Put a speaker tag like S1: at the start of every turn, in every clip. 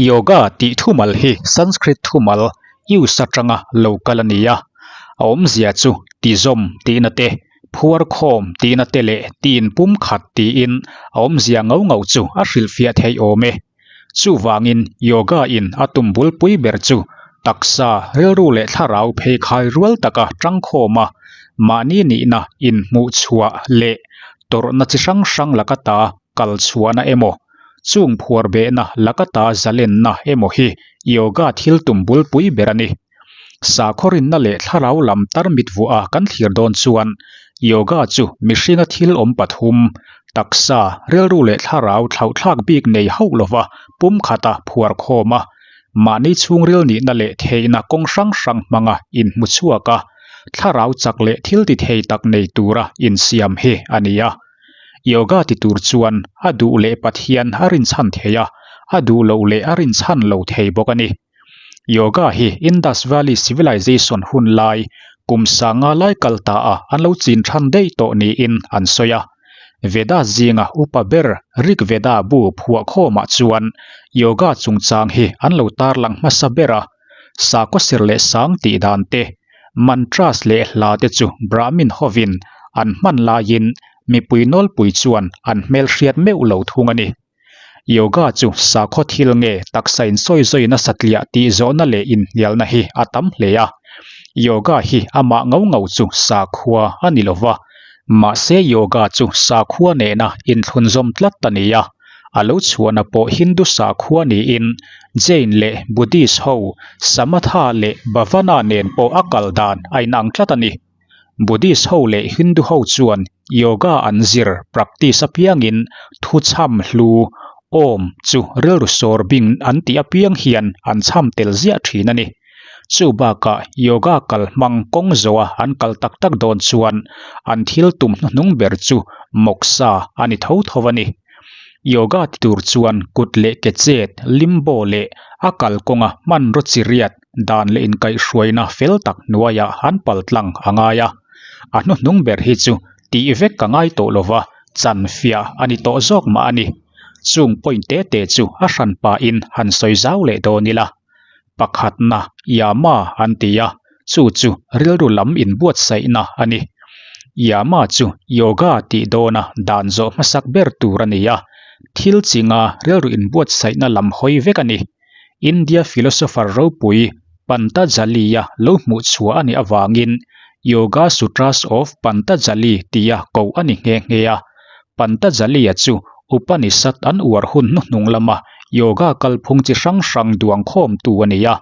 S1: Yoga tih thumal hi Sanskrit thumal yus atanga lo kal a ni a, a awmzia chu tizawm tihna te, phuar khawm tihna te leh tin pumkhat tiin a awmzia ngau ngau chu a hrilhfiah theih awm e. Chuvangin yoga in a tum bulpui ber chu taksa, rilru leh thlarau pheikhai rual taka tangkhawm a, mahni nihna inhmuhchhuah leh tawrhna chi hrang hrang laka ta kal chhuahna emaw, chung phuar behna laka ta zalenna emaw hi yoga thil tum bulpui ber a ni. Sakhaw rinna leh thlarau lam tarmit vuah a kan thlir dawn chuan yoga chu mihringa thil awm pathum, taksa, rilru leh thlarau thlauhthlak bik nei hauh lova pumkhata phuar khawm a, mahni chhungril nihna leh theihna kawng hrang hrang hmanga inhmu chhuak a, thlarau chak leh thil ti thei tak nei tura insiam hi a ni a. Yoga ti tur chuan a duh leh Pathian a rinchhan thei a, a duh loh leh a rinchhan lo thei bawk a ni. Yoga hi Indus Valley Civilization hun lai kum sanga lai kal ta a an lo chin than daih tawh niin an sawi a. Veda zinga upa ber Rig Veda bu phuah khawmah chuan yoga chungchang hi an lo tarlang hmasa ber a, sakhaw ser leh sang tih dan te, mantras leh hla te chu Brahmin hovin an hman laiin mipui nawlpui chuan an hmelhriat meuh lo thung a ni. Yoga chu sakhaw thil nge taksa insawi zawi nasa tliah tih zawhna leh inhnialna hi a tam hle a. Yoga hi amah ngau ngau chu sakhua a ni lo va, mahse yoga chu sakhua nena inthlunzawm tlat a ni a. A lo chhuahna pawh Hindu sakhua niin Jain leh Buddhist ho Samatha leh Bhavana nen pawh a kal dan a inang tlat a ni. Buddhist ho leh Hindu ho chuan yoga an zir, practice, apiangin thu chham hlu, Om, chu rilru sawr bing an tih apiang hian an chham tel ziah thin a ni. Chu bakah yoga kal hmang kawng zawha an kal tak tak dawn chuan an thil tum hnuhnung ber chu moksha a ni tho tho a ni. Yoga ti tur chuan kut leh ke chet, limbo leh a kalkawnga hmanraw chi riat, Dan leh inkaihhruaina fel tak hnuaiah an pal tlang a ngai a, a hnuhnung ber hi chu tih vek ka ngai tawh lova chan fiah a ni tawh zawk mah a ni. Chung point te te chu a hran pahin han sawi zau leh dawn ila. Pakhatna Yama an ti a, chu chu rilru lam inbuatsaihna a ni. Yama chu yoga tih dawna dan zawh hmasak ber tur a ni a, thil chinga rilru inbuatsaihna lam hawi vek a ni. India philosopher ropui Pantajali-a lo hmuh chhuah a nih avangin Yoga Sutras of Pantajali tia koh a ni nghe nghe a. Pantajali-a chu Upanishad an uar hun hnuhnung lama yoga kalphung chi hrang hrang duang khawmtu a ni a.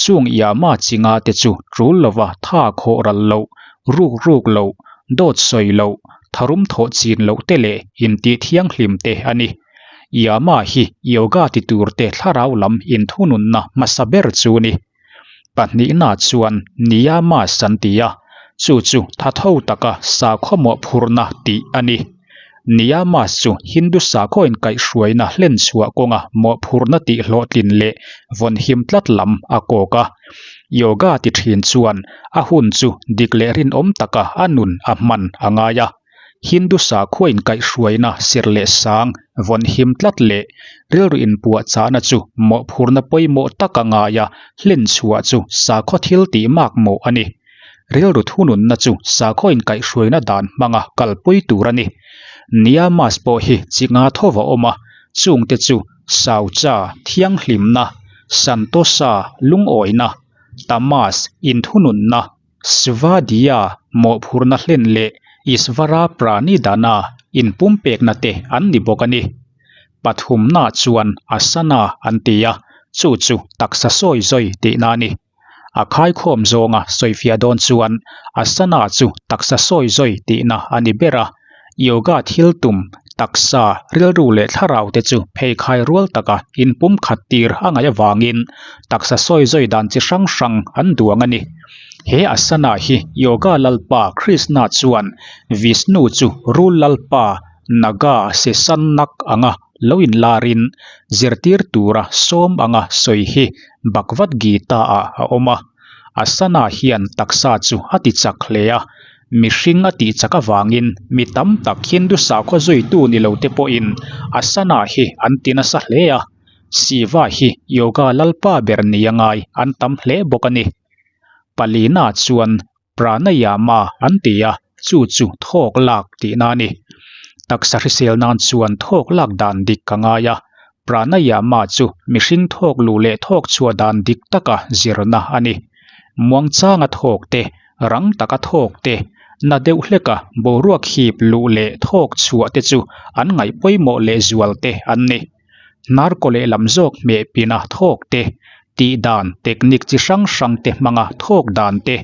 S1: Chung Yama chi nga te chu tul lova tha khawh ral loh, ruk ruk loh, dawt sawi loh, tharum thawh chin loh te leh intih thianghlim te a ni. Yama hi yoga ti turte thlarau lam inthununna hmasa ber chu ni. Pahnihna chuan Niyamas an ti a, chu chu thatho taka sakhaw mawhphurhna tih a ni. Niyamas chu Hindu sakhaw inkaihhruaina hlenchhuah kawnga mawhphurhna tih hlawhtlin leh vawnhim tlat lam a kawk a. Yoga ti thin chuan a hun chu dik leh rinawm taka a nun a hman a ngai a. Hindu sakhua inkaihhruaina sir leh sang vawn him tlat leh rilru inpuah chahna chu mawhphurna pawimawh tak a ngai a, hlen chhuah chu sakhaw thil tih mak mawh a ni. Rilru thununna chu sakhaw inkaihhruaina dan hmanga kalpui tur a ni. Niyamas pawh hi chi nga thova awm a, chungte chu Saucha, thianghlimna, Santosa, lungawina, Tamas, inthununna, Svadhya mawhphurhna hlen leh Isvara Pranidhana inpumpekna te an ni bawk a ni. Pathumna chuan Asana an ti a, chu chu taksa sawi zawi tihna a ni. A khaikhawm zawnga sawifiah dawn chuan Asana chu taksa sawi zawi tihna a ni ber a, Yoga thil tum, taksa, rilru leh thlarau te chu pheikhai rual taka inpumkhat tir a ngaih avangin taksa sawi zawi dan chi hrang hrang an duang a ni. He asana hi Yoga lalpa Krishna chuan Vishnu chu rul lalpa Naga Sesannak anga lo inlarin zirtir tura sawm anga sawi hi Bhagavad Gita ah a awm a. Asana hian taksa chu a ti chak hle a, mihring a tih chak avangin mi tam tak Hindu sakhaw zuitu ni lo te pawhin Asana hi an ti nasa hle a. Shiva hi yoga lalpa ber nia ngai an tam hle bawk a ni. Palina chuan Pranayama an ti a, chu chu thawk lak tihna a ni. Taksa hrisel nan chuan thawk lak dan dik ka ngai a, Pranayama chu mihring thawk luh leh thawk chhuah dan dik taka zirna a ni. Muangchanga thawk te, rang taka thawk te, na deuh hleka boruak hip luh leh thawk chhuah te chu an ngaih pawimawh leh zual te an ni. Hnarkaw lehlam zawk hmeh pina thawk te, tih dan technique chi hrang hrang te hmanga thawk dan te,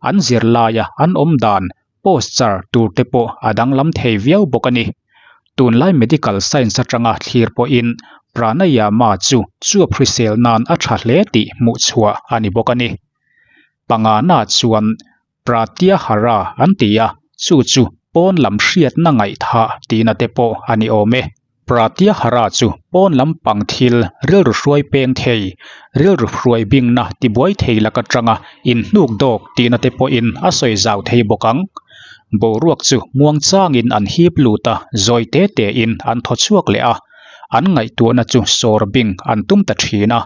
S1: an zirlaia an awm dan posture tur te pawh a danglam thei viau bawk a ni. Tunlai medical science atanga thlir pawhin pranayama chu chuap hrisel nan a tha hle tih hmuh chhuah a ni bawk a ni. Pangana chuan Pratyahara an ti a, chu chu pawn lam hriatna ngaihthah tihna te pawh a ni awm e. Pratyahara chu pawn lam pang thil rilru hruai peng thei, rilru hruai bingna tibuai thei lak atanga inhnuk dawk tihna te pawhin a sawi zau thei bawk ang. Boruak chu muangchangin an hip lut a, zawi te tein an thaw chhuak leh a, an ngaihtuahna chu sawr bing an tum ta thin a.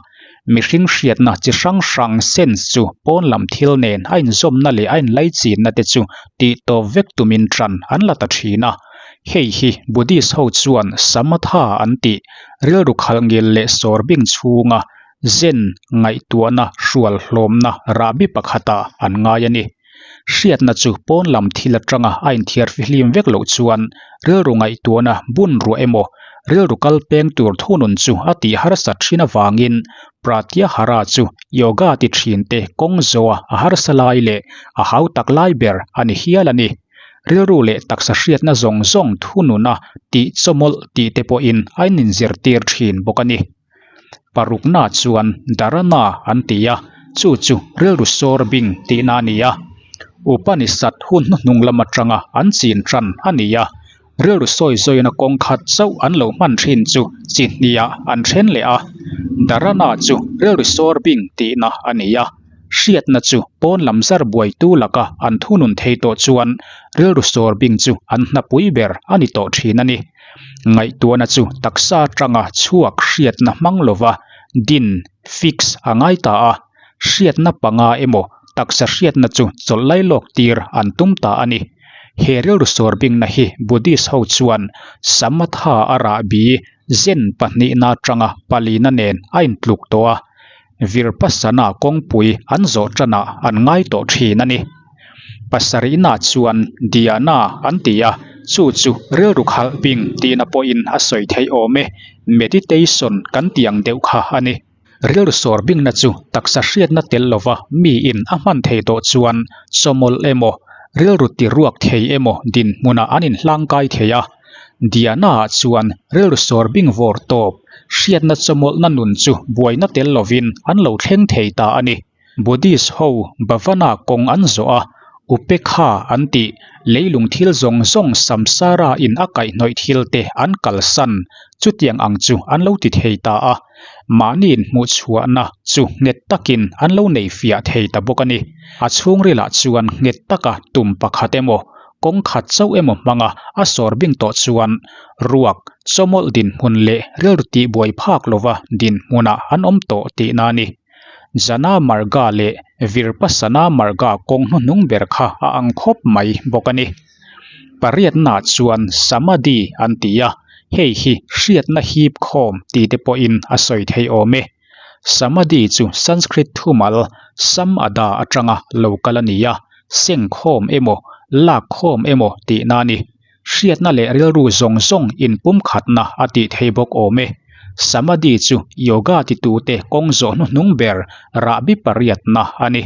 S1: Mihring hriatna chi hrang hrang sense chu pawn lam thil nen a inzawmna leh a inlaichinna te chu tih tawp vek tumin ṭan an la ta ṭhin a. Hei hi Buddhist ho chuan Samatha an tih, rilru khalh ngil leh sawr bing chhunga Zen ngaihtuahna hrual hlawmna rahbi pakhatah an ngai a ni. Hriatna chu pawn lam thil atanga a inthiar fihlim vek loh chuan rilru ngaihtuahna bun ruah emaw, rilru kal peng tur thunun chu a tih harsat thin avangin Pratyahara chu yoga ti thin te kawng zawha a harsa lai leh a hau tak lai ber a ni hial a ni. Rilru leh taksa hriatna zawng zawng thununa tih chawmawlh tih te pawhin a ininzirtir thin bawk a ni. Parukna chuan Dharana an ti a, chu chu rilru sawr bing tihna a ni a. Upanishad hun hnuhnung lam atanga an chin tan a ni a, rilru sawi zawina kawng khat chauh an lo hman thin chu chi hniah an then leh a. Dharana chu rilru sawr bing tihna a ni a, hriatna chu pawn lam zar buaitu laka an thunun thei tawh chuan rilru sawr bing chu an hnapui ber a ni tawh thin a ni. Ngaihtuahna chu taksa atanga chhuak hriatna hmang lova din, fix, a ngai ta a, hriatna panga emaw taksa hriatna chu chawlh lailawk tir an tum ta a ni. He rilru sawr bingna hi Buddhist ho chuan Samatha a rahbi zen pahnihna atanga palina nen a intluk tawh a, Virpasana kawngpui an zawh tanah an ngai tawh thin a ni. Pasarihna chuan Dhyana an ti a, chu chu rilru khalh bing tihna pawhin a sawi theih awm e, meditation kan tih ang deuh kha a ni. Rilru sawr bingna chu taksa hriatna tel lova miin a hman thei tawh chuan chawmawlh emaw, rilru ti ruak thei emaw dinhmunah an inhlangkai thei a. Dhyana-ah chuan rilru sawr bing vawr tawp, hriatna chawmawlhna nun chu buaina tel lovin an lo thleng thei ta a ni. Buddhist ho Bhavana kawng an zawh a, Upekha an tih, leilung thil zawng zawng samsara in a kaihhnawih thil te an kalsan, chutiang ang chu an lo ti thei ta a. Mahni inhmuhchhuahna chu nghet takin an lo nei fiah thei ta bawk a ni. A chhungrilah chuan nghet taka tum pakhat emaw, kawng khat chauh emaw hmanga a sawr bing tawh chuan ruak chawmawlh dinhmun leh rilru tihbuai phak lova dinhmunah an awm tawh tihna a ni. Jana Marga leh Virpasana Marga kawng hnuhnung ber kha a ang khawp mai bawk a ni. Pariatna chuan Samadhi an ti a, hei hi hriatna hip khawm ti te pawhin a sawi theih awm e. Samadhi chu Sanskrit thumal Sam-ada atanga lo kal a ni a, seng khawm emaw, lak khawm emaw tihna a ni. Hriatna leh rilru zawng zawng inpumkhatna a tih thei bawk awm e. Samadhi chu yoga titute kawng zawh hnuhnung ber rahbi pariatna a ni.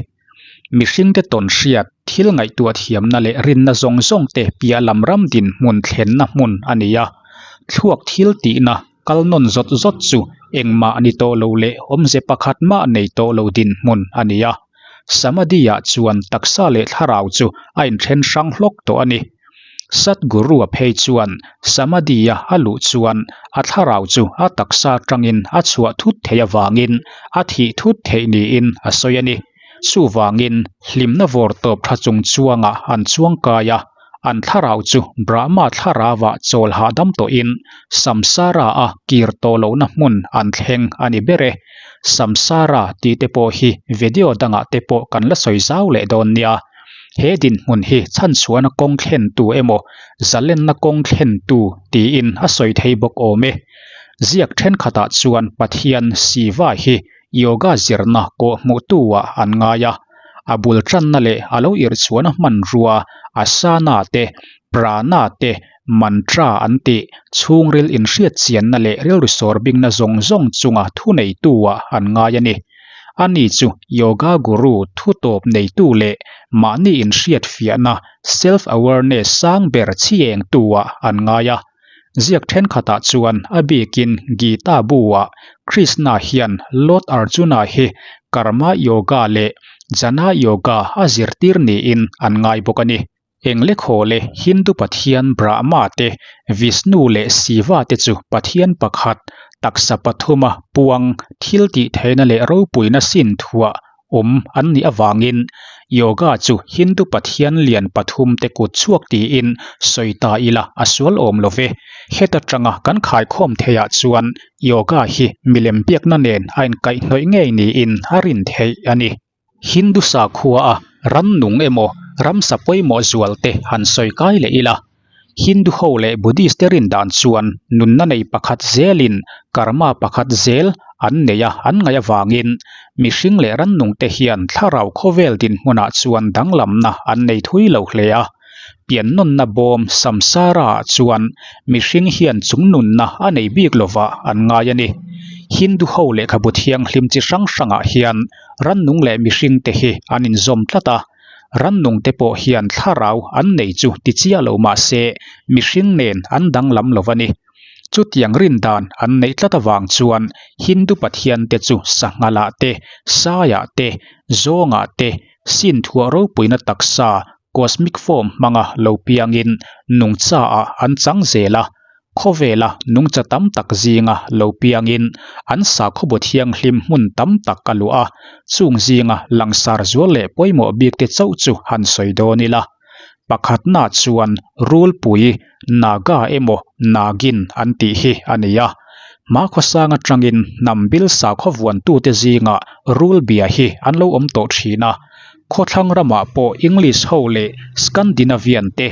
S1: Mihringte tawn hriat, thil ngaihtuah thiamna leh rinna zawng zawngte piah lam ram dinhmun thlenna hmun a ni a. Thluak thil tihna kal nawn zawt zawt chu engmah ni tawh lo leh awmze pakhat mah nei tawh lo dinhmun a ni a. Samadhi-ah chuan taksa leh thlarau chu a inthen hrang hlawk tawh a ni. Sadhguru-a phei chuan Samadhi-a a luh chuan a thlarau chu a taksa atangin a chhuah thut theih avangin a thih thut theih niin a sawi a ni. Chuvangin hlimna vawr tawp tha chung chuangah an chuang kai a. An thlarau chu Brahma thlarauah chawl hahdam tawhin Samsara a kir tawh lohna hmun an thleng a ni ber e. Samsara tih te pawh hi video dangah te pawh kan la sawi zau leh dawn nia. He dinhmun hi chhanchhuahna kawng thlentu emaw zalenna kawng thlentu tiin a sawi thei bawk awm e. Ziak thenkhatah chuan Pathian Siva hi Yoga zirna kawhhmuhtu-ah an ngai a, a bul tanna leh a lo irhchhuahna hmanrua asana te, prana te, mantra an tih, chhungril inhriatchianna leh rilru sawr bingna zawng zawng chunga thuneitu-ah an ngai a ni. Ani chu Yoga Guru thu tawp neitu leh mahni inhriatfiahna, self-awareness, sang ber chhiengtu-ah an ngai a. Ziak thenkhatah chuan a bikin Gita bu-ah Krishna hian Lord Arjuna hi Karma Yoga leh Jnana Yoga a zirtir niin an ngai bawk a ni. Englekhaw leh Hindu pathian Brahma te, Vishnu leh Shiva te chu pathian pakhat, taksa pathuma puang thil tih theihna leh ropuina sin thuah awm an nih avangin Yoga chu Hindu pathian lian pathum te kut chhuak tiin sawi ta ila a sual awm lo ve. Heta tanga kan khaikhawm theihah chuan Yoga hi milem biakna nen a inkaihhnawih ngei niin a rin theih a ni. Hindu sakhua a rannung emaw ramsa pawimawh zual te han sawi kai leh ila. Hindu ho leh Buddhist te rin dan chuan nunna nei pakhat zelin karma pakhat zel an nei a an ngaih avangin mihring leh rannung te hian thlarau khawvel dinhmunah chuan danglamna an nei thui lo hle a. Piannawnna bawm samsara ah chuan mihring hian chungnunna a nei bik lovah an ngai a ni. Hindu ho lehkhabu thianghlim chi hrang hrangah hian rannung leh mihring te hi an inzawm tlat a. Rannung te pawh hian thlarau an nei chu ti chiah lo mah se mihring nen an danglam lo a ni. Chutiang rin dan an neih tlat avang chuan Hindu pathian te chu sanghalah te, saiah te, zawngah te, sin thuah ropuina taksa, cosmic form, hmanga lo piangin nungchaah an chang zel a. Khawvela nungcha tam tak zinga lo piangin an sakhawbu thianghlim hmun tam tak a luah a, chung zinga langsar zual leh pawimawh bikte chauh chu han sawi dawn ila. Pakhatna chuan rulpui, Naga emaw Nagin an tih hi a ni a. Hmakhawsang atangin hnam bil sakhaw vuantute zingah rul bia hi an lo awm tawh thin a. Khawthlang ramah pawh English ho leh Scandinavian te,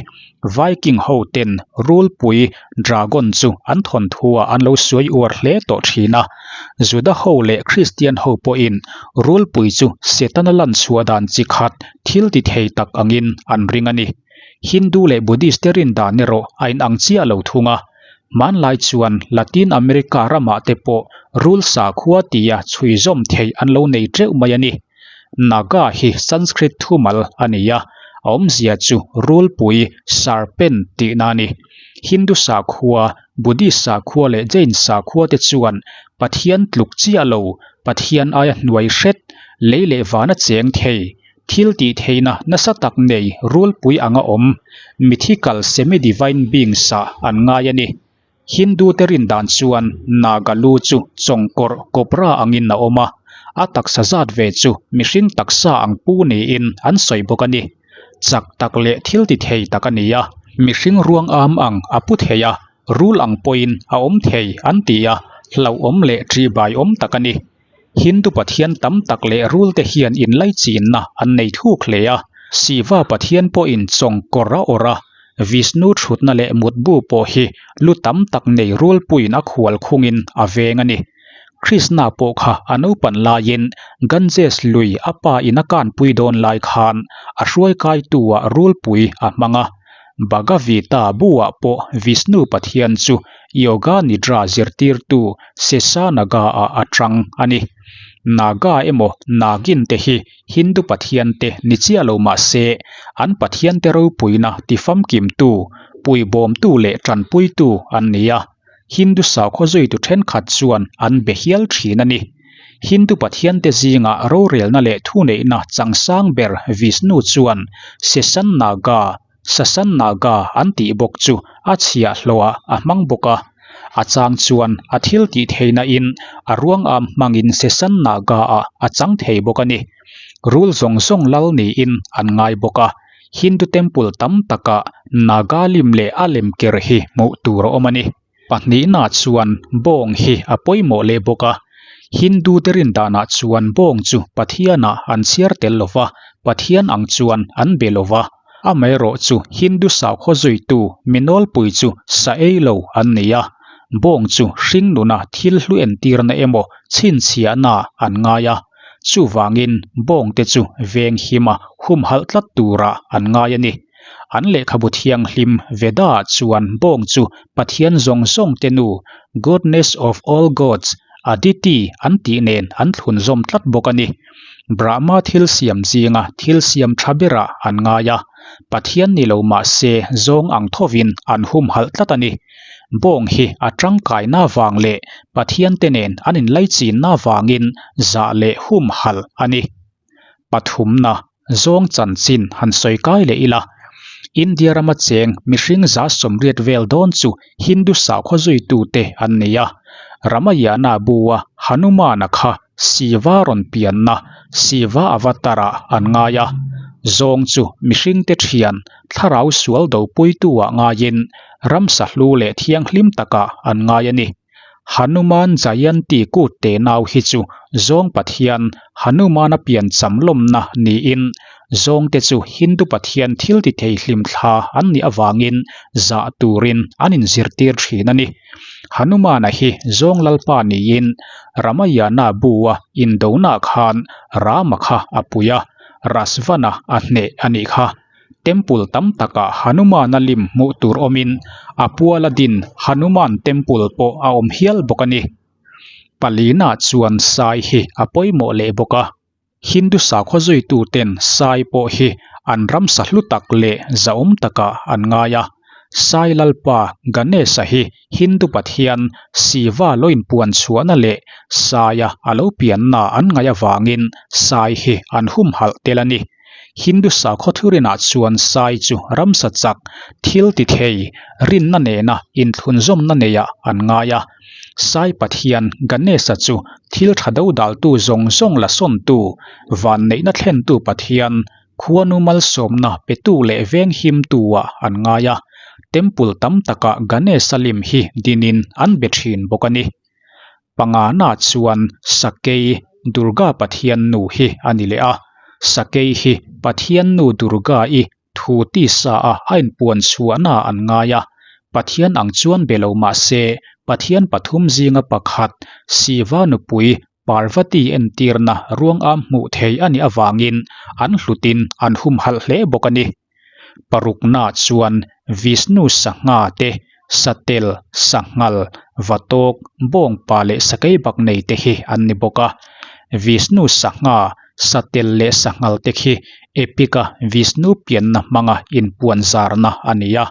S1: Viking ho ten rulpui, dragon, chu an thawnthuah an lo suai uar hle tawh thin a. Juda ho leh Kristian ho pawhin rulpui chu Setana lan chhuah dan chi khat thil ti thei tak angin an ring a ni. Hindu leh Buddhist te rin dan erawh a inang chiah lo thung a. Hmanlai chuan Latin America ramah te pawh rul sakhua tia chhui zawm theih an lo nei teuh mai a ni. Naga hi Sanskrit thumal a ni a, a awmzia chu rulpui, serpent, tihna a ni. Hindu sakhua, Buddhist sakhua leh Jain sakhua te chuan Pathian tluk chiah lo, Pathian aia hnuai hret, lei leh vana cheng thei, thil tih theihna nasa tak nei rulpui anga awm, mythical semi-divine beings ah an ngai a ni. Hindu te rin dan chuan Naga lu chu chawngkawrh cobra angin a awm a, a taksa zat ve chu mihring taksa ang pu niin an sawi bawk a ni. Chak tak leh thil ti thei tak a ni a, mihring ruang am ang a pu thei a, rul ang pawhin a awm thei an ti a, hlauhawm leh ṭihbaiawm tak a ni. Hindu pathian tam tak leh rulte hian inlaichinna an nei thuk hle a, Shiva pathian pawhin chawngkawr a awrh a, Vishnu thutna leh mutbu pawh hi lu tam tak nei rulpuiin a khual khungin a veng a ni. Krishna pawh kha a naupan laiin Ganges lui a pa in a kanpui dawn lai khan a hruai kaitu-ah rulpui a hmang a, Bhagavita bu-ah pawh Vishnu pathian chu Yoga Nidra zirtirtu Sesanaga-ah a chang a ni. Naga emaw Nagin te hi Hindu pathian te ni chiah lo mah se, an pathian te ropuina tifamkimtu, puibawmtu leh tanpuitu an ni a. Hindu sakhaw zuitu thenkhat chuan an be hial thin a ni. Hindu pathian te zingah rorelna leh thuneihna changsang ber Vishnu chuan Sesanaga, Sasan Naga an tih bawk chu a chhiahhlawhah a hmang bawk a, a chang chuan a thil tih theihna in a ruang am hmangin Sesan Naga ah a chang thei bawk a ni. Rul zawng zawng lal niin an ngai bawk a. Hindu temple tam takah Naga lim leh a lem ker hi hmuh tur a awm a ni. Pahnihna chuan bawng hi a pawimawh leh bawk a. Hindu te rin danah chuan bawng chu Pathianah an chhiar tel lo va, Pathian ang chuan an be lo va. Amaherawh chu Hindu sakhaw zuitu mi nawlpui chu sa ei lo an ni a. Bawng chu hringnuna thil hlu entirna emaw chhinchhiahna an ngai a. Chuvangin bawngte chu venghima humhalh tlat turah an ngai a ni. An lehkhabu thianghlim Veda-ah chuan bawng chu Pathian zawng zawng te nu, Goodness of all gods, Aditi an tih nen an thlunzawm tlat bawk a ni. Brahma thil siam zinga thil siam tha berah an ngai a, Pathian ni lo mah se zawng ang thovin an humhalh tlat a ni. Bawng hi a tangkaina vang leh Pathian te nen an inlaichinna vangin zah leh humhalh a ni. Pathumna, zawng chanchin han sawi kai leh ila, India rama cheng mihring 180 vel dawn chu Hindu sakhaw zuitute an ni a. Ramayana bua Hanumana kha Siva rawn pianna Siva avatar-ah an ngai a. Zawng chu mihringte thian thlarau sual dopuitu-ah ngaiin ramsa hlu leh thianghlim takah an ngai a ni. Hanuman Jayanti kut te nau hi chu Zawng Pathian Hanumana pian cham lawmna niin Zawngte chu Hindu Pathian thil ti thei hlim thla an nih avangin zah turin an inzirtir thin a ni. Hanumana hi Zawng Lalpa niin Ramayana bu-a indona khan Rama kha a pui a, Rasvana a hneh a nih kha. Temple tam takah Hanumana lim hmuh tur awmin a puala din Hanuman Temple pawh a awm hial bawk a ni. Palina chuan sai hi a pawimawh leh bawk a, Hindu sakhaw zuituten sai pawh hi an ramsa hlu tak leh zahawm takah an ngai a. Sai Lalpa Ganesha hi Hindu pathian Shiva lo inpuan chhuahna leh saia a lo pianna an ngaih avangin sai hi an humhalh tel a ni. Hindu sakhaw thurinah chuan sai chu ramsa chak, thil ti thei, rinna nena inthlunzawmna neiah an ngai a. Sai pathian Ganesha chu thil tha do daltu zawng zawng la sawntu, vanneihna thlentu pathian, khuanu malsawmna petu leh venghimtu-ah an ngai a. Temple tam takah Ganesha lim hi dinin an be thin bawk a ni. Pangana chuan Sakei, Durga Pathian nu hi a ni leh a. Sakei hi Pathian nu Durga-i thu tisa a a inpuan chhuahna an ngai a. Pathian ang chuan be lo mah se, Pathian pathum zinga pakhat, Siva nupui Parvati entirna ruangam hmuh thei a nih avangin an hlutin an humhalh hle bawk a ni. Parukna chuan Vishnu sangha te, satel, sanghal, vatawk, bawngpa leh sakeibak nei te hi an ni bawk a. Vishnu sangha, satel leh sanghal te khi Epic-a Vishnu pianna hmanga inpuan zarna a ni a.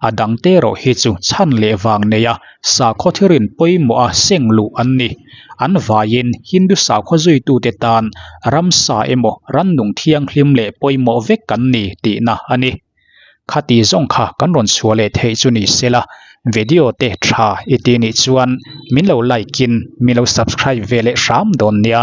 S1: A dangte erawh hi chu chhan leh vang neia sakhaw thirin pawimawha seng luh an ni. An vaiin Hindu sakhaw zuitute tan ramsa emaw rannung thianghlim leh pawimawh vek kan ni tihna a ni. Khati zawng kha kan rawn chhuah leh theih chu ni sela, video te tha i ti nih chuan min lo like in min lo subscribe ve leh hram dawn nia.